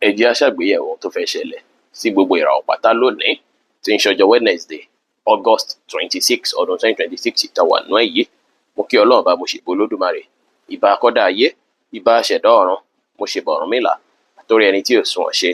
Ẹ jẹ́ á ṣàgbéyẹ̀wò ohun tó fẹ́ ṣẹlẹ̀ sí gbogbo ìràwọ̀ pátá lónìí tí ń ṣọjọ́ Wednesday, August 26, ọdún 2026 tá wà nú ẹ̀ yìí. Mo kí Ọlọ́run bá, mo ṣèbà Olódùmarè, ìbà akọ́dá ayé, ìbà aṣẹ̀dá ọ̀run, mo ṣèbà Ọ̀rúnmìlà, àtórí ẹni tí ò sunwọ̀n ṣe,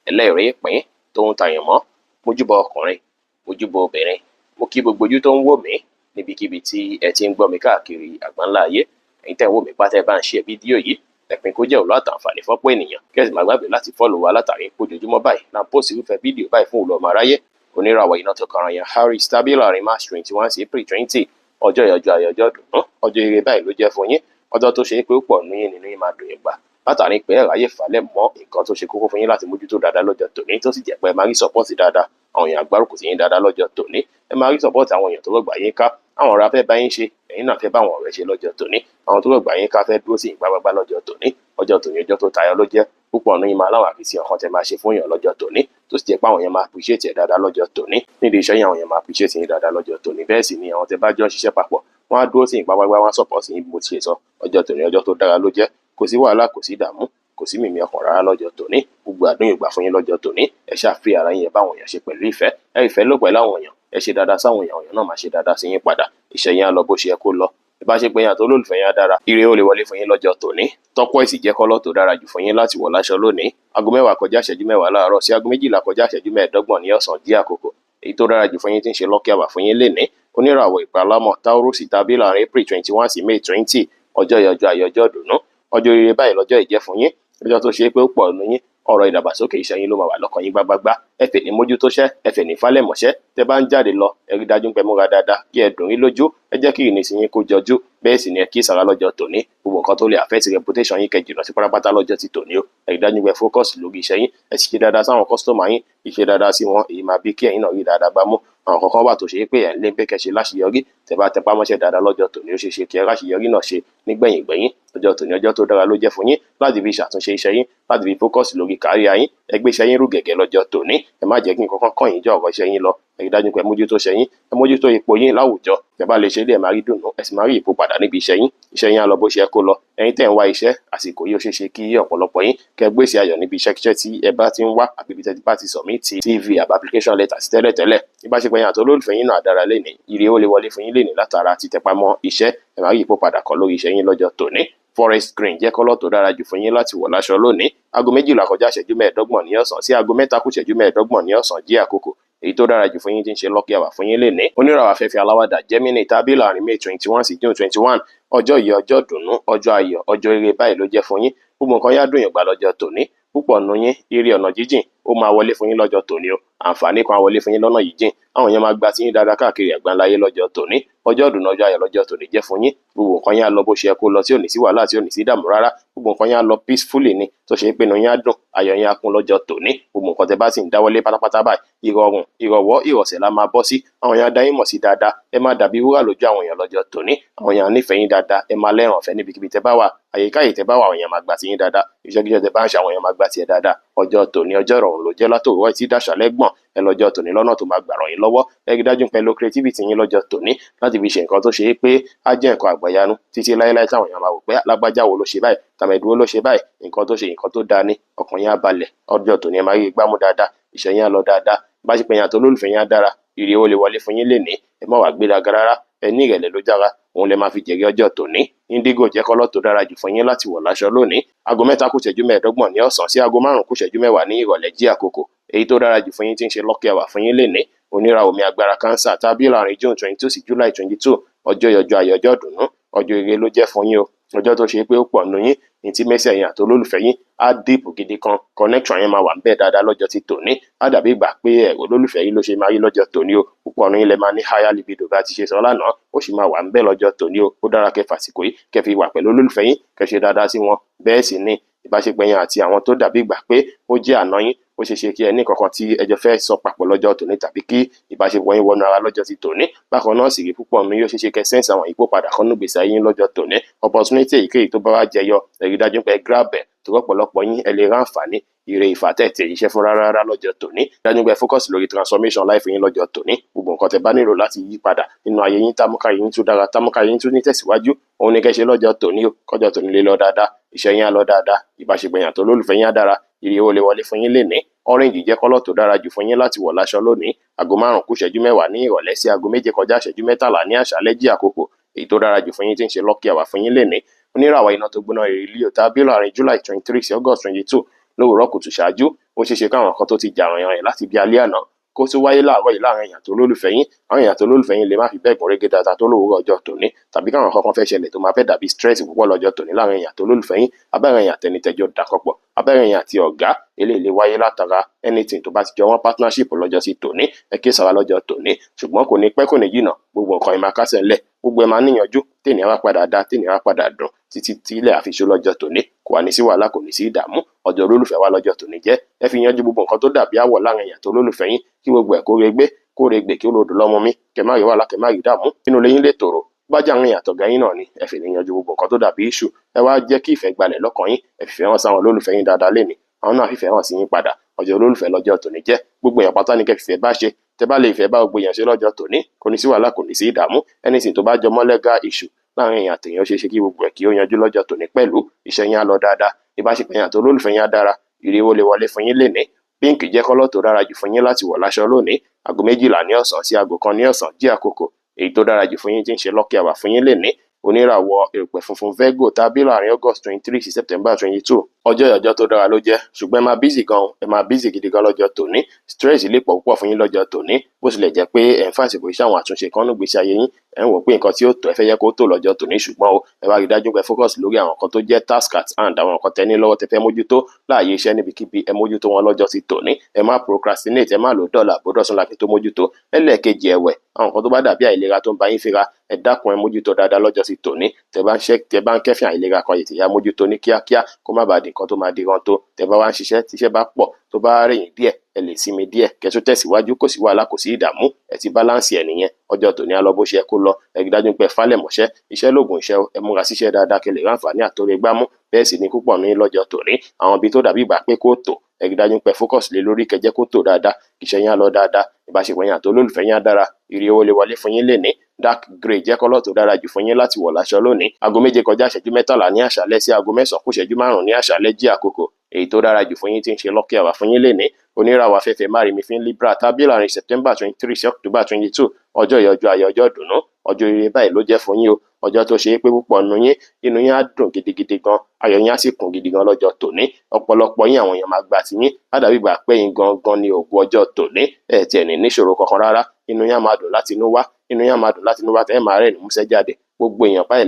ẹlẹ́rìí ìpín tó ń tayàn mọ́. Mo júbà ọkùnrin, mo júbà obìnrin, mo kí gbogbo ojú tó ń wò mí níbikíbi tí ẹ ti ń gbọ́ mi káàkiri àgbáńlá ayé. Ẹ̀yin tẹ́ ń wò mí pátá, ẹ bá ń ṣe fídíò yìí, ẹ pín kó jẹ́ òwúlò àtàǹfààní fọ́pọ̀ ènìyàn. Kí ẹ sì má gbàgbé láti follow wa látàrí pé ojoojúmọ́ báyìí là ń post irúfẹ́ fídíò báyìí fún òwúlò ọmọ aráyé. Oníràwọ̀ iná tó kọran yẹn, Aries, tàbí láàrin March 21 sí April 20. Ọjọ́ ìyọjọ́ ayọ̀, ọjọ́ ìdùnnú, ọjọ́ ire báyìí ló jẹ́ fún yín. Ọjọ́ tó ṣe é pé ó pọ̀ nínú yín, nínú yín máa dùn yín gbà látàrí pé ẹ ráyè falẹ̀ mọ́ nǹkan tó ṣe kókó fún yín láti mójútó dáadáa lọ́jọ́ tòní, tó sì jẹ́ pé ẹ máa rí support dáadáa. Àwọn èèyàn àgbárùkù sí yín dáadáa lọ́jọ́ tòní. Ẹ máa rí support àwọn èèyàn tó rọ̀gbà yín ká. Àwọn ọ̀rẹ́ fẹ́ bá yín ṣe, ẹ̀yin náà fẹ́ bá àwọn ọ̀rẹ́ ṣe lọ́jọ́ tòní. Àwọn tó rọ̀gbà yín ká fẹ́ dúró sí ìgbàgbàgbà lọ́jọ́ tòní. Ọjọ́ tòní, ọjọ́ tó tayọ ló jẹ́. Púpọ̀ nínú yín máa láwọn àkìtìyàn kan tẹ máa ṣe fún èèyàn lọ́jọ́ tòní, tó sì jẹ́ pé àwọn èèyàn máa appreciate ẹ̀ dáadáa lọ́jọ́ tòní. Nídìí iṣẹ́ yín, àwọn èèyàn máa appreciate yín dáadáa lọ́jọ́ tòní. Bẹ́ẹ̀ sì ni àwọn tẹ bá jọ ń ṣiṣẹ́ papọ̀, wọ́n á dúró sí ìgbàgbàgbà, wọ́n á support yín. Bí mo ti ṣe sọ, ọjọ́ tòní, ọjọ́ tó dára ló jẹ́. Kò sí wàhálà, kò sí ìdààmú, kò sí mímí ọkàn rárá lọ́jọ́ tòní. Gbogbo àdúyìn ìgbà fún yín lọ́jọ́ tòní. Ẹ ṣáà fi ara yín, ẹ bá àwọn èèyàn ṣe pẹ̀lú ìfẹ́. Ẹ ìfẹ́ ló pẹ̀lú àwọn èèyàn. Ẹ ṣe dáadáa sáwọn èèyàn, àwọn èèyàn náà máa ṣe dáadáa sí yín padà. Iṣẹ́ yín á lọ bó ṣe yẹ kó lọ. Ìbáṣepọ̀ yín àti olólùfẹ́ yín á dára. Ire ó lè wọlé fún yín lọ́jọ́ tòní. Turquoise jẹ́ colour tó dára jù fún yín láti wọ̀ láṣọ lónìí. Aago 10 kọjá ìṣẹ́jú 10 láàárọ̀ sí aago 12 kọjá ìṣẹ́jú 25 ní ọ̀sán dí àkókò. Èyí tó dára jù fún yín tí ń ṣe lucky hour fún yín lénìí, oníràwọ̀ ìpalámọ̀, Taurus, tàbí láàrin April 21 sí May 20. Ọjọ́ ìyọjọ́ ayọ̀, ọjọ́ ìdùnnú, ọjọ́ rere báyìí lọ́jọ́ ìjẹ́ fún yín. Ọjọ́ tó ṣe é pé ó pọ̀ nínú yín, ọ̀rọ̀ ìdàgbàsókè iṣẹ́ yín ló máa wà lọ́kàn yín gbágbágbá. Ẹ fè ní mójútóṣẹ́, ẹ fè ní falẹ̀mọ́ṣẹ́. Tẹ bá ń jáde lọ, ẹ rí dájú pé múra dáadáa, kí ẹ dùn rí lójú, ẹ jẹ́ kí ìrìnsì yín kó jọjú. Bẹ́ẹ̀ sì ni ẹ kí ìsara lọ́jọ́ tòní. Gbogbo nǹkan tó lè affect reputation yín, kẹ́ jìnnà sí pátápátá lọ́jọ́ ti tòní o. Ẹ rí dájú pé focus lórí iṣẹ́ yín, ẹ sì ṣe dáadáa sáwọn customer yín. Ìṣe dáadáa sí wọn, èyí máa bí kí ẹ̀yin náà rí dáadáa gbámú. Àwọn kankan wà tó ṣe é pé ẹ̀ ń lé pé kẹ́ ṣe láṣeyọrí. Tẹ́ bá tẹpá mọ́ṣẹ́ dáadáa lọ́jọ́ tòní, ó ṣeé ṣe kí ẹ ráṣeyọrí náà ṣe nígbẹ̀yìn gbẹ̀yìn. Ọjọ́ tòní, ọjọ́ tó dára ló jẹ́ fún yín láti fi ṣàtúnṣe iṣẹ́ yín, láti fi focus lórí career yín. Ẹ gbé iṣẹ́ yín rú gẹ̀gẹ̀ lọ́jọ́ tòní. Ẹ má jẹ́ kí nǹkan kan kàn yín jọ ọ̀rọ̀ iṣẹ́ yín lọ. Ẹ rí dájú pé ẹ mójútó iṣẹ́ yín, ẹ mójútó ipò yín láwùjọ. Tẹ́ bá lè ṣe é, ẹ máa rí dùnnú, ẹ sì máa rí ipò padà níbi iṣẹ́ yín. Iṣẹ́ yín á lọ bó ṣe yẹ kó lọ. Ẹ̀yin tẹ́ ń wá iṣẹ́, àsìkò yìí, ó ṣeé ṣe kí ọ̀pọ̀lọpọ̀ yín kẹ́ gbèsè ayọ̀ níbi iṣẹ́kíṣẹ́ tí ẹ bá ti ń wá, àbí ibi tẹ́ bá ti submit CV àbí application letter sí tẹ́lẹ̀tẹ́lẹ̀. Ìbáṣepọ̀ yín àti olólùfẹ́ yín náà dára lénìí. Ire ó lè wọlé fún yín lénìí látara títẹpá mọ́ iṣẹ́. Ẹ máa rí ipò padà kan lórí iṣẹ́ yín lọ́jọ́ tòní. Forest green jẹ́ colour tó dára jù fún yín láti wọ̀ láṣọ lónìí. Aago 12 kọjá ìṣẹ́jú 25 ní ọ̀sán sí aago 3 kù ìṣẹ́jú 25 ní ọ̀sán jí àkókò. Èyí tó dára jù fún yín tí ń ṣe lucky hour fún yín lénìí, oníràwọ̀ afẹ́fẹ́ aláwàdà, Gemini, tàbí láàrin May 21 sí June 21. Ọjọ́ yìí, ọjọ́ dùnnú, ọjọ́ ayọ̀, ọjọ́ ire báyìí ló jẹ́ fún yín. Gbogbo nǹkan yá dùn yín gbà lọ́jọ́ tòní. Púpọ̀ nù yín, ire ọ̀nà jíjìn ó máa wọlé fún yín lọ́jọ́ tòní o. Àǹfààní kan á wọlé fún yín lọ́nà jíjìn. Àwọn èèyàn máa gba tí yín dáadáa káàkiri àgbáńláyé lọ́jọ́ tòní. Ọjọ́ ìdùnnú, ọjọ́ ayọ̀ lọ́jọ́ tòní jẹ́ fún yín. Gbogbo nǹkan yín á lọ bó ṣe yẹ kó lọ, tí ò ní sí wàhálà, tí ò ní sí ìdààmú rárá. Gbogbo nǹkan yín á lọ peacefully ni, tó ṣe pé inú yín á dùn, ayọ̀ yín á kún lọ́jọ́ tòní. Gbogbo nǹkan tẹ́ bá sì ń dáwọ́lé pátápátá báyìí, ìrọ̀rùn, ìrọ̀wọ́, ìrọ̀sẹ̀ la máa bọ́ sí. Àwọn èèyàn á dá yín mọ̀ sí dáadáa. Ẹ máa dàbí wúrà lójú àwọn èèyàn lọ́jọ́ tòní. Àwọn èèyàn á nífẹ̀ẹ́ yín dáadáa. Ẹ máa lẹ́ràn ọ̀fẹ́ níbikíbi tẹ́ bá wà. Àyíká yìí tẹ́ bá wà, àwọn èèyàn máa gbà tí yín dáadáa. Iṣẹ́kíṣẹ́ tẹ́ bá ń ṣe, àwọn èèyàn máa gbà tiẹ̀ dáadáa. Ọjọ́ tòní, ọjọ́ ìrọ̀rùn ló jẹ́ látòwúrọ̀ tí dàṣálẹ́ gbọ̀n. Ẹ lọ́jọ́ tòní lọ́nà tó máa gbà ràn yín lọ́wọ́. Ẹ rí dájú pé lo creativity yín lọ́jọ́ tòní láti fi ṣe nǹkan tó ṣe é pé á jẹ́ nǹkan àgbàyanu títí láéláé, táwọn èèyàn máa wò pé lágbájá wo ló ṣe báyìí, tàmẹ̀dù wo ló ṣe báyìí, nǹkan tó ṣe, nǹkan tó dáa ní. Ọkàn yín á balẹ̀. Ọjọ́ tòní, ẹ máa rí gbámú dáadáa. Iṣẹ́ yín á lọ dáadáa. Ìbáṣepọ̀ yín àti olólùfẹ́ yín á dára. Ire ó lè wọlé fún yín lénìí. Ẹ má wàá gbéraga rárá, ẹ ní ìrẹ̀lẹ̀ ló dára, òun lè máa fi jèrè ọjọ́ tòní. Indigo jẹ́ colour tó dára jù fún yín láti wọ̀ láṣọ lónìí. Aago 3 kù ìṣẹ́jú 25 ní ọ̀sán sí aago 5 kù ìṣẹ́jú 10 ní ìrọ̀lẹ́ jí àkókò. Èyí tó dára jù fún yín tí ń ṣe lucky hour fún yín lénìí, oníràwọ̀ omi agbára, Cancer, tàbí láàrin June 22 sí July 22. Ọjọ́ ọjọ́ ayọ̀, ọjọ́ ìdùnnú, ọjọ́ ire ló jẹ́ fún yín o. Ọjọ́ tó ṣe pé ó pọ̀ nù yín, intimacy ẹ̀yin àti olólùfẹ́ yín á deep gidi kan. Connection yẹn máa wà níbẹ̀ dáadáa lọ́jọ́ ti tòní. Á dàbí ìgbà pé ẹ̀rọ olólùfẹ́ yín ló ṣe máa rí lọ́jọ́ tòní o. Púpọ̀ nù yín lẹ máa ní higher libido. Bá ti ṣe sọ lánàá, ó sì máa wà níbẹ̀ lọ́jọ́ tòní o. Ó dára kẹ́ fàsìkò yìí kẹ́ fi wà pẹ̀lú olólùfẹ́ yín, kẹ́ ṣe dáadáa sí wọn. Bẹ́ẹ̀ sì ni ìbáṣepọ̀ yín àti àwọn tó dàbí ìgbà pé ó jẹ́ àná yín, ó ṣeé ṣe kí ẹ ní kankan tí ẹ jọ fẹ́ sọ papọ̀ lọ́jọ́ tòní, tàbí kí ìbáṣepọ̀ yín wọnú ara lọ́jọ́ ti tòní. Bákan náà sì rí, púpọ̀ nínú yóò ṣeé ṣe kẹ́ sense àwọn ìyípo padà kan nínú ìgbésí ayé yín lọ́jọ́ tòní. Opportunity èyíkéyìí tó bá wá jẹyọ, ẹ rí dájú pé ẹ grab ẹ̀, torí ọ̀pọ̀lọpọ̀ yín, ẹ lè ráǹfààní ire ìfàtẹ́ẹ̀tẹ̀ iṣẹ́ fún rárá rárá lọ́jọ́ tòní. Dájú pé focus lórí transformation life yín lọ́jọ́ tòní. Gbogbo nǹkan tẹ́ bá nílò láti yí padà nínú ayé yín, támúká yín tún dára, támúká yín tún ní tẹ̀síwájú, òun ni kẹ́ ṣe lọ́jọ́ tòní o. Kọjọ́ tòní lè lọ dáadáa, iṣẹ́ yín á lọ dáadáa, ìbáṣepọ̀ yín àti olólùfẹ́ yín á dára. Ire owó lè wọlé fún yín lénìí. Orange jẹ́ colour tó dára jù fún yín láti wọ̀ láṣọ lónìí. Aago 5 kù ìṣẹ́jú 10 ní ìrọ̀lẹ́ sí aago 7 kọjá ìṣẹ́jú 13 ní àṣálẹ́ jí àkókò èyí tó dára jù fún yín tí ń ṣe lucky hour fún yín lénìí. Oníràwọ̀ iná tó gbóná rere Leo tàbí láàrin July 23 sí August 22 lówùúrọ̀ kùtù ṣáájú, ó ṣeé ṣe káwọn kan tó ti jà rànyàn láti bí alẹ́ àná kó tún wáyé láàárọ̀ yìí láàrin èèyàn tó lólùfẹ́ yín. Àwọn èèyàn tó lólùfẹ́ yín lè má fi bẹ́ẹ̀ gún régé dáadáa tó lówùúrọ̀ ọjọ́ tòní, tàbí káwọn kankan fẹ́ ṣẹlẹ̀ tó máa fẹ́ dàbí stress púpọ̀ lọ́jọ́ tòní láàrin èèyàn tó lólùfẹ́ yín, abẹ́rẹ́ èèyàn àtẹnitẹ́jọ́ dàkọ̀pọ̀, abẹ́rẹ́ èèyàn àti ọ̀gá. Eléyìí lè wáyé látara anything tó bá ti jọ wọ́n partnership lọ́jọ́ sí tòní. Ẹ kí sara lọ́jọ́ tòní, ṣùgbọ́n kò ní pẹ́, kò ní jìnà, gbogbo nǹkan ẹ̀ máa kásẹ̀ ńlẹ̀, gbogbo ẹ̀ máa níyanjú, tènìyàn wá padà dá, tènìyàn wá padà dùn títí tí ilẹ̀ àfiṣó lọ́jọ́ tòní. Kò wá ní sí wàhálà, kò ní sí ìdààmú. Ọjọ́ olólùfẹ́ wa lọ́jọ́ tòní jẹ́. Ẹ fi yanjú gbogbo nǹkan tó dàbí àwọ̀ láàrin èèyàn tó lólùfẹ́ yín, kí gbogbo ẹ̀ kó regbé, kó regbè, kí ó lòdù lọ́mọ mi, kẹ má rí wàhálà, kẹ má rí ìdààmú, inú ilé yín lè tòrò. Bá jẹ́ àwọn èèyàn àtọ̀gá yín náà ni, ẹ fi lè yanjú gbogbo nǹkan tó dàbí issue. Ẹ wá jẹ́ kí ìfẹ́ gbalẹ̀ lọ́kàn yín. Ẹ fìfẹ́ hàn sáwọn olólùfẹ́ yín dáadáa lénìí, àwọn náà fìfẹ́ hàn sí yín padà. Ọjọ́ olólùfẹ́ lọ́jọ́ tòní jẹ́. Gbogbo èèyàn pátá ní kẹ́ fìfẹ́ bá ṣe. Tẹ́ bá lè fẹ́ bá gbogbo èèyàn ṣe lọ́jọ́ tòní, kò ní sí wàhálà, kò ní sí ìdààmú. Anything tó bá jọ mọ́ legal issue láàrin èèyàn àtèèyàn, ó ṣeé ṣe kí gbogbo ẹ̀ kí ó yanjú lọ́jọ́ tòní pẹ̀lú. Iṣẹ́ yín á lọ dáadáa, ìbáṣepọ̀ yín àti olólùfẹ́ yín á dára, ire owó lè wọlé fún yín lénìí. Pink jẹ́ colour tó dára jù fún yín láti wọ̀ láṣọ lónìí. Aago 12 ní ọ̀sán sí aago 1 ní ọ̀sán jí àkókò èyí tó dára jù fún yín tí ń ṣe lucky hour fún yín lénìí. Oníràwọ̀ erùpẹ̀ funfun Virgo tàbí láàrin August 23 sí September 22, ọjọ́ ìyọjọ́ tó dára ló jẹ́, ṣùgbọ́n ẹ máa busy gan, ẹ máa busy gidi gan lọ́jọ́ tòní. Stress lè pọ̀ púpọ̀ fún yín lọ́jọ́ tòní. Bó tilẹ̀ jẹ́ pé ẹ̀ ń fàsìkò iṣẹ́ àwọn àtúnṣe kan nígbésí ayé yín, ẹ̀ ń wò pé nǹkan tí ó tó ẹ fẹ́ yẹ kó tó lọ́jọ́ tòní, ṣùgbọ́n o ẹ wá rí dájú pé focus lórí àwọn nǹkan tó jẹ́ task at hand, àwọn nǹkan tẹ́ ní lọ́wọ́ tẹ́ fẹ́ mójútó láàyè iṣẹ́ níbikíbi, ẹ mójútó wọn lọ́jọ́ ti tòní. Ẹ má procrastinate, ẹ má lò dọ́là bó dọ̀sùn la kí tó mójútó. Ẹlẹ́ẹ̀kejì ẹ̀wẹ̀, àwọn nǹkan tó bá dàbí àìlera tó ń bá yín fínra, ẹ dákun, ẹ mójútó dáadáa lọ́jọ́ sí tòní. Tẹ́ bá ń ṣe, tẹ́ bá ń kẹ́fìn àìlera kan, ètè ya mójútó ní kíákíá kó má bàa di nǹkan tó máa di rántó. Tẹ́ bá wá ń ṣiṣẹ́, tíṣẹ́ bá pọ̀, tó bá rẹ̀ yín díẹ̀, ẹ lè sinmi díẹ̀ kẹ́ tó tẹ̀síwájú. Kò sí wàhálà, kò sí ìdààmú, ẹ ti balance ẹ̀ nìyẹn. Ọjọ́ tòní á lọ bó ṣe yẹ kó lọ. Ẹ rí dájú pé falẹ̀ mọ́ṣẹ́, iṣẹ́ lóògùn iṣẹ́. Ẹ múra síṣẹ́ dáadáa kẹ́ lè ráǹfààní àtòrè gbámú. Bẹ́ẹ̀ sì ni púpọ̀ ní lọ́jọ́ tòní, àwọn ibi tó dàbí ìgbà pé kó tò, ẹ rí dájú pé focus lé lórí, kẹ́ jẹ́ kó tò dáadáa, iṣẹ́ yín á lọ dáadáa, ìbáṣepọ̀ yín àti olólùfẹ́ yín á dára, ire owó lè wọlé fún yín lénìí. Dark grey jẹ́ colour tó dára jù fún yín láti wọ̀ láṣọ lónìí. Aago 7 kọjá ìṣẹ́jú 13 ní àṣálẹ́ sí aago 9 kù ìṣẹ́jú 5 ní àṣálẹ́ jí àkókò èyí tó dára jù fún yín tí ń ṣe lucky hour fún yín lénìí. Oníràwọ̀ afẹ́fẹ́ márìmí fín Libra tàbí láàrin September 23 sí October 22, ọjọ́ ìyọjọ́ ayọ̀, ọjọ́ ìdùnnú, ọjọ́ ire báyìí ló jẹ́ fún yín o. Ọjọ́ tó ṣe é pé púpọ̀ nínú yín, inú yín á dùn gidigidi gan, ayọ̀ yín á sì kún gidi gan lọ́jọ́ tòní. Ọ̀pọ̀lọpọ̀ yín, àwọn èèyàn máa gba tiyín, á dàbí ìgbà pé yín gangan ni ògo ọjọ́ tòní. Ẹ tiẹ̀ ní níṣòro kankan rárá. Inú yín á máa dùn láti inú wá, inú yín á máa dùn láti inú wá, tẹ́ ẹ máa rẹ́rìn músẹ́ jáde. Gbogbo èèyàn báyìí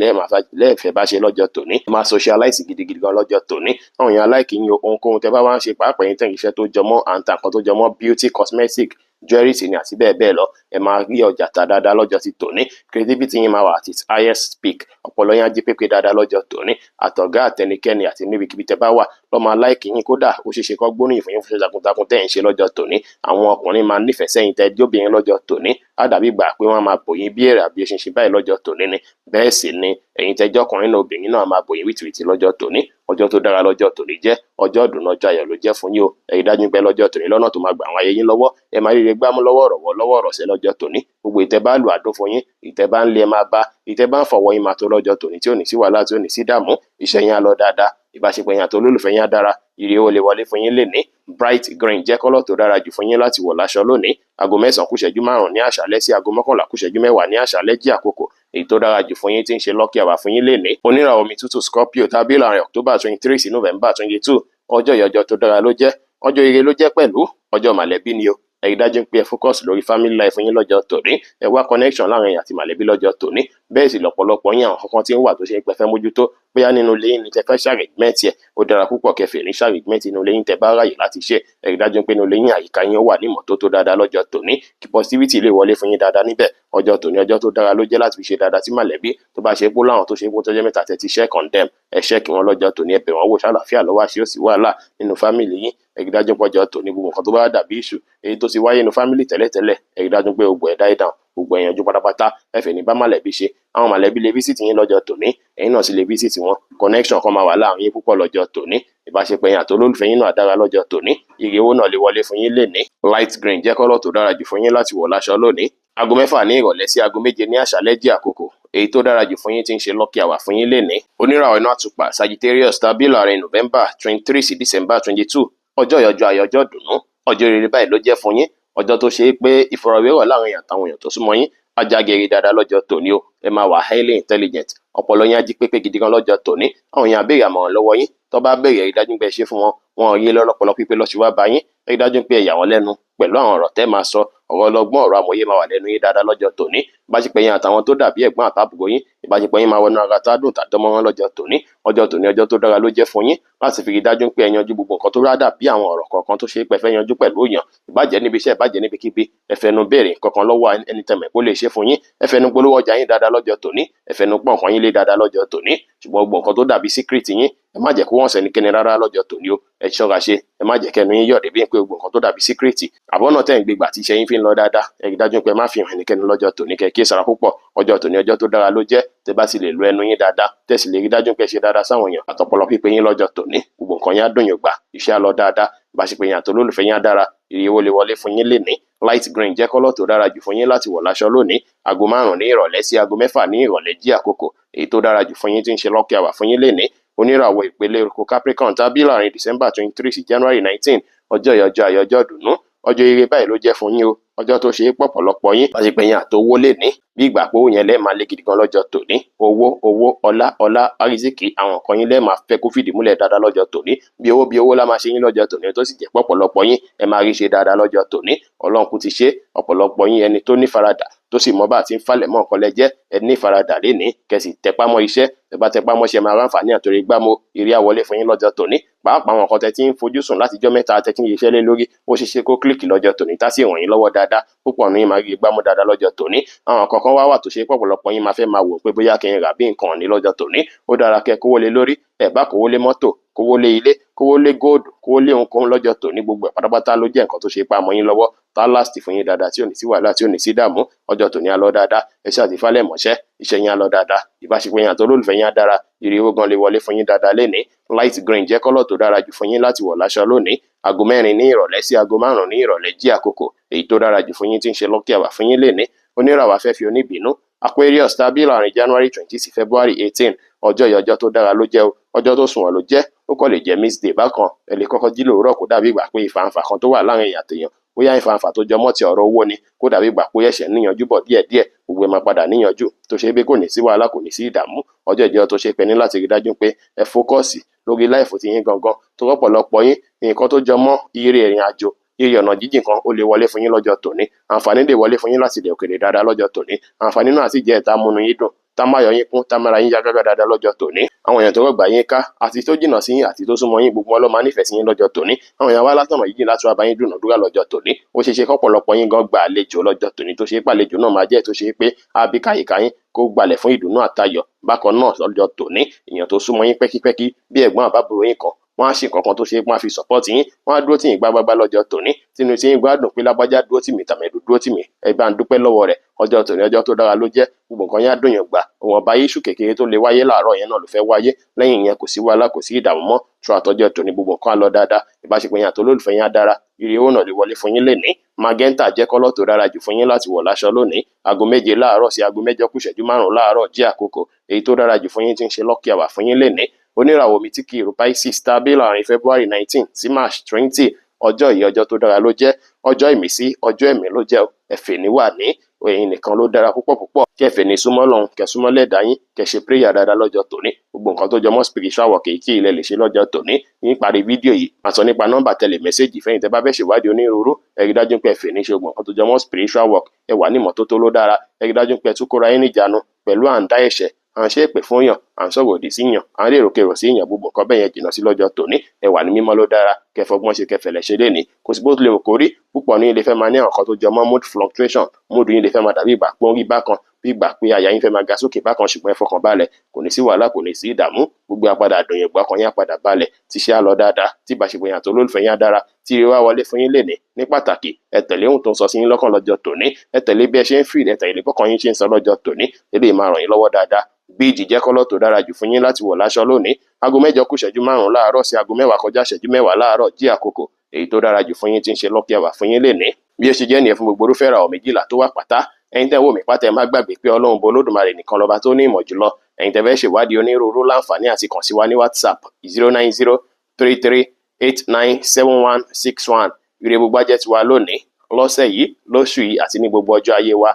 lẹ́ẹ̀fẹ́ bá ṣe lọ́jọ́ tòní. Máa socialize gidigidi gan lọ́jọ́ tòní. Àwọn èèyàn like yín o. Ohunkóhun tẹ́ bá wá ń ṣe, pàápàá yín tẹ́ ń ṣiṣẹ́ tó jọmọ́ à ń ta nǹkan tó jọmọ́ beauty, cosmetic, jewelry ni àti bẹ́ẹ̀ bẹ́ẹ̀ lọ, ẹ máa rí ọjà tà dáadáa lọ́jọ́ ti tòní. Creativity yín máa wà at its highest peak. Ọpọlọ yín á jí pépé dáadáa lọ́jọ́ tòní. Àtọ̀gá, àtẹnikẹ́ni àti níbikíbi tẹ́ bá wà lọ́ máa like yín. Kódà ó ṣeé ṣe kó gbóríyìn fún yín fún iṣẹ́ takuntakun tẹ́ ẹ̀ ń ṣe lọ́jọ́ tòní. Àwọn ọkùnrin máa nífẹ̀ẹ́ sẹ́yìn tẹ́ jóbìnrin lọ́jọ́ tòní, á dàbí ìgbà pé wọ́n máa bò yín bí èèrà bí eṣinṣin báyìí lọ́jọ́ tòní ni. Bẹ́ẹ̀ sì ni ẹ̀yin tẹ́ jọ́kùnrin náà, obìnrin náà máa bò yín wìtìwìtì lọ́jọ́ tòní. Ọjọ́ tó dára lọ́jọ́ tòní jẹ́. Ọjọ́ ìdùnnú, ọjọ́ ayọ̀ ló jẹ́ fún yín o. Ẹ rí dájú pé lọ́jọ́ tòní, lọ́nà tó máa gbà àwọn ayé yín lọ́wọ́, ẹ máa ríre gbámú lọ́wọ́ ọ̀rọ̀wọ́ lọ́wọ́ ọ̀rọ̀sẹ̀ lọ́jọ́ tòní. Gbogbo ìtẹ́ bá lù àdó fún yín, ìtẹ́ bá ń lé ẹ máa bá, ìtẹ́ bá ń fọwọ́ yín máa tó lọ́jọ́ tòní, tí ò ní sí wàhálà, tí ò ní sí dààmú. Iṣẹ́ yín á lọ dáadáa, ìbáṣepọ̀ yín àti olólùfẹ́ yín á dára, ire owó lè wọlé fún yín lénìí. Bright green jẹ́ colour tó dára jù fún yín láti wọ̀ láṣọ lónìí. Aago 9 kù ìṣẹ́jú 5 ní àṣálẹ́ sí aago 11 kù ìṣẹ́jú 10 ní àṣálẹ́ jí àkókò èyí tó dára jù fún yín tí ń ṣe lucky hour fún yín lénìí. Oníràwọ̀ omi tútù Scorpio tàbí láàrin October 23 sí November 22, ọjọ́ ìyọjọ́ tó dára ló jẹ́, ọjọ́ ire ló jẹ́ pẹ̀lú. Ọjọ́ mọ̀lẹ́bí ni o. Ẹ rí dájú pé ẹ focus lórí family life yín lọ́jọ́ tòní. Ẹ wá connection láàrin ẹ̀yin àti mọ̀lẹ́bí lọ́jọ́ tòní. Bẹ́ẹ̀ sì lọ́pọ̀lọpọ̀ yín, àwọn kankan tí ń wà tó ṣe é pé fẹ́ mójútó, bóyá nínú ilé yín ni tẹ fẹ́ ṣàrẹ̀gbẹ́ntì ẹ̀, ó dára púpọ̀ kẹfì ní ṣàrẹ̀gbẹ́ntì inú ilé yín tẹ bá ráyè láti ṣe. Ẹ rí dájú pé inú ilé yín, àyíká yín wà ní ìmọ́tótó dáadáa lọ́jọ́ tòní, kí positivity lè wọlé fún yín dáadáa níbẹ̀. Ọjọ́ tòní, ọjọ́ tó dára ló jẹ́ láti fi ṣe dáadáa sí mọ̀lẹ́bí. Tó bá ṣe pé láwọn tó ṣe pé tó jẹ́ mẹ́ta tẹ́ ti ṣẹ́ condemn, ẹ ṣẹ́ kí wọ́n lọ́jọ́ tòní, ẹ bẹ̀ wọ́n wò, ṣàlàáfíà lọ́wọ́ àṣẹ, ó sì wàhálà nínú family yín. Ẹ rí dájú pé ọjọ́ tòní, gbogbo nǹkan tó bá dàbí issue èyí tó ti wáyé nínú family tẹ́lẹ̀tẹ́lẹ̀, ẹ rí dájú pé gbogbo ẹ̀ die down, gbogbo ẹ̀ yanjú pátápátá. Ẹ fẹ́ ní bá mọ̀lẹ́bí ṣe. Àwọn mọ̀lẹ́bí lè visit yín lọ́jọ́ tòní, ẹ̀yin náà sì lè visit wọn. Connection kan máa wà láàrin yín púpọ̀ lọ́jọ́ tòní. Ìbáṣepọ̀ yín àti olólùfẹ́ yín náà dára lọ́jọ́ tòní. Ire owó náà lè wọlé fún yín lénìí. Light green jẹ́ colour tó dára jù fún yín láti wọ̀ láṣọ lónìí. Aago 6 ní ìrọ̀lẹ́ sí aago 7 ní àṣálẹ́ jẹ́ àkókò èyí tó dára jù fún yín tí ń ṣe lucky hour fún yín lénìí. Oníràwọ̀ iná àtùpà Sagittarius tàbí láàrin November 23 sí December 22, Ọjọ́ ìyọjọ́ ayọ̀, ọjọ́ ìdùnnú, ọjọ́ rere báyìí ló jẹ́ fún yín. Ọjọ́ tó ṣe é pé ìfọ̀rọ̀wérọ̀ láàrin èèyàn àtàwọn èèyàn tó súnmọ́ yín ajágere dáadáa lọ́jọ́ tòní o. Ẹ máa wà highly intelligent, ọpọlọ yín á jí pépé gidi gan lọ́jọ́ tòní. Àwọn èèyàn á béèrè àmọ̀ràn lọ́wọ́ yín, tó bá béèrè, ẹ rí dájú pé ẹ ṣe fún wọn. Wọn rí lọ́pọlọ pípé lọ́sí wá bá yín. Ẹ rí dájú pé ẹ yà wọ́n lẹ́nu pẹ̀lú àwọn ọ̀rọ̀ tẹ́ máa sọ. Ọ̀rọ̀ ọlọ́gbọ́n, ọ̀rọ̀ amòye máa wà lẹ́nu yín dáadáa lọ́jọ́ tòní. Ìbáṣepọ̀ yín àtàwọn tó dàbí ẹ̀gbọ́n àtàbúrò yín, ìbáṣepọ̀ yín máa wọnú ara tá dùn tàdánmọ́rán lọ́jọ́ tòní. Ọjọ́ tòní, ọjọ́ tó dára ló jẹ́ fún yín láti fi rí dájú pé ẹ yanjú gbogbo nǹkan tó rá dàbí àwọn ọ̀rọ̀ kọ̀ọ̀kan tó ṣe é pé ẹ fẹ́ yanjú pẹ̀lú èèyàn, ìbàjẹ́ níbi iṣẹ́, ìbàjẹ́ níbikíbi. Ẹ fẹnu béèrè nǹkan kan lọ́wọ́ ẹni tẹ̀mẹ̀ kó lè ṣe fún yín. Ẹ fẹnu polówó ọjà yín dáadáa lọ́jọ́ tòní. Ẹ fẹnu pọ́n nǹkan yín lé dáadáa lọ́jọ́ tòní. Ṣùgbọ́n gbogbo nǹkan tó dàbí secret yín, ẹ má jẹ́ kó wọ́n sẹ́nikẹ́ni rárá lọ́jọ́ tòní o. Ẹ ṣọ́ra ṣe, ẹ má jẹ́ kẹnu yín yọ̀ débi pé gbogbo nǹkan tó dàbí secret àbọ̀nà tẹ́ ń gbégbà tí iṣẹ́ yín fi ń lọ dáadáa, ẹ rí dájú pé ẹ má fi hàn ẹnikẹ́ni lọ́jọ́ tòní. Kẹ́ kí sara púpọ̀. Ọjọ́ tòní, ọjọ́ tó dára ló jẹ́. Tẹ́ bá sì lè lo ẹnu yín dáadáa, tẹ́ sì lè rí dájú pé ẹ ṣe dáadáa sáwọn èèyàn àtọpọlọ pípé yín lọ́jọ́ tòní, gbogbo nǹkan yín á dùn yín gbà, iṣẹ́ á lọ dáadáa, ìbáṣepọ̀ yín àtolólùfẹ́ yín á dára, ire owó lè wọlé fún yín lénìí. Light green jẹ́ colour tó dára jù fún yín láti wọ̀ láṣọ lónìí. Aago 5 ní ìrọ̀lẹ́ sí aago 6 ní ìrọ̀lẹ́ jí àkókò èyí tó dára jù fún yín tí ń ṣe lucky hour fún yín lénìí. Oníràwọ̀ ìpele eruku Capricorn tàbí láàrin December 23 sí January 19. Ọjọ́ yìí, ọjọ́ ayọ̀, ọjọ́ ìdùnnú, ọjọ́ ire báyìí ló jẹ́ fún yín o. Ọjọ́ tó ṣe é pọ̀pọ̀lọpọ̀ yín, ìbáṣepọ̀ yín àtowó lè ní bí ìgbà pé owó yẹn lẹ́ẹ̀ máa lé gidi gan lọ́jọ́ tòní. Owó, owó, ọlá, ọlá, àrísìkí, àwọn nǹkan yín lẹ́ẹ̀ máa fẹ́ kó fìdí múlẹ̀ dáadáa lọ́jọ́ tòní. Bí owó, bí owó lá máa ṣe yín lọ́jọ́ tòní, tó sì jẹ́ pọ̀pọ̀lọpọ̀ yín ẹ máa rí ṣe dáadáa lọ́jọ́ tòní. Ọlọ́run kú ti ṣe ọ̀pọ̀lọpọ̀ yín ẹni tó ní faradà, tó sì mọ bá àti ń falẹ̀ mọ́ nǹkan lẹ́jẹ́. Ẹ ní faradà lénìí, kẹ́ sì tẹpá mọ́ iṣẹ́. Ẹ bá tẹpá mọ́ṣẹ́, máa ráǹfààní àtòrí gbámú ire àwọlé fún yín lọ́jọ́ tòní. Pàápàá àwọn nǹkan tẹ́ tí ń fojú sùn látijọ́ mẹ́ta, tẹ́ tí ń ṣiṣẹ́ lé lórí, ó ṣeé ṣe kó click lọ́jọ́ tòní, tá sì ràn yín lọ́wọ́ dáadáa. Púpọ̀ nínú yín máa rí gbámú dáadáa lọ́jọ́ tòní. Àwọn nǹkan kan wá wà tó ṣe pọ̀pọ̀lọpọ̀ yín máa fẹ́ máa wò pé bóyá kí n rà bí nǹkan ní lọ́jọ́ tòní. Ó dára kẹ́ kówó lé lórí. Ẹ bá kówó lé mọ́tò, kówó lé ilé, kówó lé gold, kówó lé ohunkóhun lọ́jọ́ tòní, gbogbo ẹ̀ pátápátá ló jẹ́ nǹkan tó ṣe pa mọ́ yín lọ́wọ́, tá last fún yín dáadáa, tí ò ní sí wàhálà, tí ò ní sí dààmú. Ọjọ́ tòní á lọ dáadáa. Ẹ ṣáà ti falẹ̀ mọ́ṣẹ́, iṣẹ́ yín á lọ dáadáa, ìbáṣepọ̀ yín àti olólùfẹ́ yín á dára, ire owó gan lè wọlé fún yín dáadáa lénìí. Light green jẹ́ colour tó dára jù fún yín láti wọ̀ láṣọ lónìí. Aago 4 ní ìrọ̀lẹ́ sí aago 5 ní ìrọ̀lẹ́ jí àkókò èyí tó dára jù fún yín tí ń ṣe lucky hour fún yín lénìí. Oníràwọ̀ afẹ́fẹ́ oníbínú Aquarius tàbí láàrin January 20 sí February 18. Ọjọ́ yìí, ọjọ́ tó dára ló jẹ́ o. Ọjọ́ tó sunwọ̀n ló jẹ́. Ó kàn lè jẹ́ mixed day bákan. Ẹ lè kọ́kọ́ jí lòwúrọ̀, kó dàbí ìgbà pé ìfàǹfà kan tó wà láàrin èèyàn àtèèyàn, bóyá ìfàǹfà tó jọmọ́ ti ọ̀rọ̀ owó ni, kó dàbí ìgbà pé ẹ̀ṣẹ̀ níyanjú bọ̀ díẹ̀díẹ̀. Gbogbo ẹ̀ máa padà níyanjú, tó ṣe pé kò ní sí wàhálà, kò ní sí ìdààmú. Ọjọ́ ìjọ tó ṣe pé ní láti rí dájú pé ẹ focus lórí life ti yín gangan, tó rọ́pọ̀lọpọ̀ yín, nǹkan tó jọmọ́ ire, ìrìn àjò, ire ọ̀nà jíjìn kan, ó lè wọlé fún yín lọ́jọ́ tòní. Àǹfààní lè wọlé fún yín láti ilẹ̀ òkèèrè dáadáa lọ́jọ́ tòní. Àǹfààní náà sì jẹ́ ìta múnú yín dùn, tá máyọ̀ yín kún, tá mára yín yá gágá dáadáa lọ́jọ́ tòní. Àwọn èèyàn tó rọ̀gbà yín ká, àti tó jìnnà sí yín àti tó súnmọ́ yín, gbogbo wọn ló máa nífẹ̀ẹ́ sí yín lọ́jọ́ tòní. Àwọn èèyàn wá látọ̀nà yíjìn láti wá bá yín dúnàdúrà lọ́jọ́ tòní. Ó ṣeé ṣe kọ́pọ̀lọpọ̀ yín gan gba àlejò lọ́jọ́ tòní, tó ṣe é pàlejò náà máa jẹ́ tó ṣe é pé á bí káyìíká yín kó gbalẹ̀ fún ìdùnnú àtayọ̀. Bákan náà lọ́jọ́ tòní, èèyàn tó súnmọ́ yín pẹ́kípẹ́kí bí ẹ̀gbọ́n àbábúrò yín kan, wọ́n á ṣe nǹkan kan tó ṣe é pé wọ́n á fi support yín, wọ́n á dúró tì yín gbágbágbá lọ́jọ́ tòní, tínú tí yín gbádùn pé lágbájá dúró tì mí, tàmẹ̀dù dúró tì mí, ẹ bá ń dúpẹ́ lọ́wọ́ rẹ̀. Ọjọ́ tòní, ọjọ́ tó dára ló jẹ́. Gbogbo nǹkan yín á dùn yín gbà. Ìwọ̀nba issue kékeré tó lè wáyé láàárọ̀ yẹn náà ló fẹ́ wáyé. Lẹ́yìn yẹn, kò sí wàhálà, kò sí ìdààmú mọ́. Tó àtọjọ́ tòní, gbogbo nǹkan á lọ dáadáa, ìbáṣepọ̀ yín àti olólùfẹ́ yín á dára, ire owó náà lè wọlé fún yín lénìí. Magenta jẹ́ colour tó dára jù fún yín láti wọ̀ láṣọ lónìí. Aago 7 láàárọ̀ sí aago 8 kù ìṣẹ́jú 5 láàárọ̀ jẹ́ àkókò èyí tó dára jù fún yín tí ń ṣe lucky hour fún yín lénìí. Oníràwọ̀ omi tí kì í ru Pisces tàbí láàrin February 19 sí March 20. Ọjọ́ yìí, ọjọ́ tó dára ló jẹ́. Ọjọ́ ìmísí, ọjọ́ ẹ̀mí ló jẹ́. Ẹ̀fẹ̀ ní wà ní ẹ̀yin nìkan ló dára púpọ̀ púpọ̀. Kẹfẹ̀ ní súnmọ́ Ọlọ́run, kẹ súnmọ́ lẹ́dàá yín, kẹ ṣe prayer dáadáa lọ́jọ́ tòní. Gbogbo nǹkan tó jọmọ́ spiritual work èyí kí ilẹ̀ lè ṣe lọ́jọ́ tòní. Ní ìparí fídíò yìí, máa sọ nípa nọ́mbà tẹlẹ message fẹ́yìn tẹ́ bá fẹ́ ṣèwádìí onírúurú. Ẹ rí dájú pé ẹ̀fẹ̀ ní ṣe gbogbo nǹkan tó jọmọ́ spiritual work. Ẹ wà ní ìmọ́tótó ló dára. Ẹ rí dájú pé ẹ tún kóra yín níjàánu pẹ̀lú à ń dá ẹ̀ṣẹ̀, à ń ṣe èpè fún yàn, à ń sọ̀rọ̀ òdì sí yàn, à ń rèrò kèrò sí yàn. Gbogbo nǹkan bẹ́ẹ̀ yẹn jìnnà sí lọ́jọ́ tòní. Ẹ wà ní mímọ́ ló dára. Kẹ́ fọgbọ́n ṣe, kẹ́ fẹ̀lẹ̀ ṣe lénìí. Kò sí bó tilẹ̀ wù kó rí, púpọ̀ ní ilé fẹ́ máa ní àwọn nǹkan tó jọ mọ́ mood fluctuation. Mood yín lè fẹ́ máa dàbí ìgbà pé ó ń rí bákan, bí ìgbà pé àyà yín fẹ́ máa ga sókè bákan. Ṣùgbọ́n ẹ fọkàn balẹ̀, kò ní sí wàhálà, kò ní sí ìdààmú. Gbogbo apadà dùn yín, gbọ́kàn yín á padà balẹ̀, tíṣẹ́ á lọ dáadáa, tí ìbáṣepọ̀ yín àti olólùfẹ́ yín á dára, tí ire wá wọlé fún yín lénìí. Ní pàtàkì, ẹ tẹ̀lé ohun tó ń sọ sí yín lọ́kàn lọ́jọ́ tòní. Ẹ tẹ̀lé bí ẹ ṣe ń feel, ẹ tẹ̀lé bọ́kàn yín ṣe ń sọ lọ́jọ́ tòní. Eléyìí máa ràn yín lọ́wọ́ dáadáa. Beige jẹ́ colour tó dára jù fún yín láti wọ̀ láṣọ lónìí. Aago 8 kù ìṣẹ́jú 5 láàárọ̀ sí aago 10 kọjá ìṣẹ́jú 10 láàárọ̀ jí àkókò èyí tó dára jù fún yín tí ń ṣe lucky hour fún yín lénìí. Bí ó ṣe jẹ́ nìyẹn fún gbogbo irúfẹ́ ìràwọ̀ 12 tó wà pátá. Ẹ̀yin tẹ́ ń wò mí pátá, ẹ má gbàgbé pé Ọlọ́run bo Olódùmarè nìkan lọ́ba tó ní ìmọ̀ jùlọ. Ẹ̀yin tẹ́ fẹ́ ṣèwádìí onírúurú, láǹfààní àti kàn sí wa ní WhatsApp 090 33. 897161. Ire gbogbo ajẹ́ tiwa lónìí, lọ́sẹ̀ yìí, lóṣù yìí àti ní gbogbo ọjọ́ ayé wa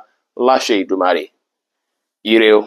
láṣẹ Ìdùmarè. Ire o.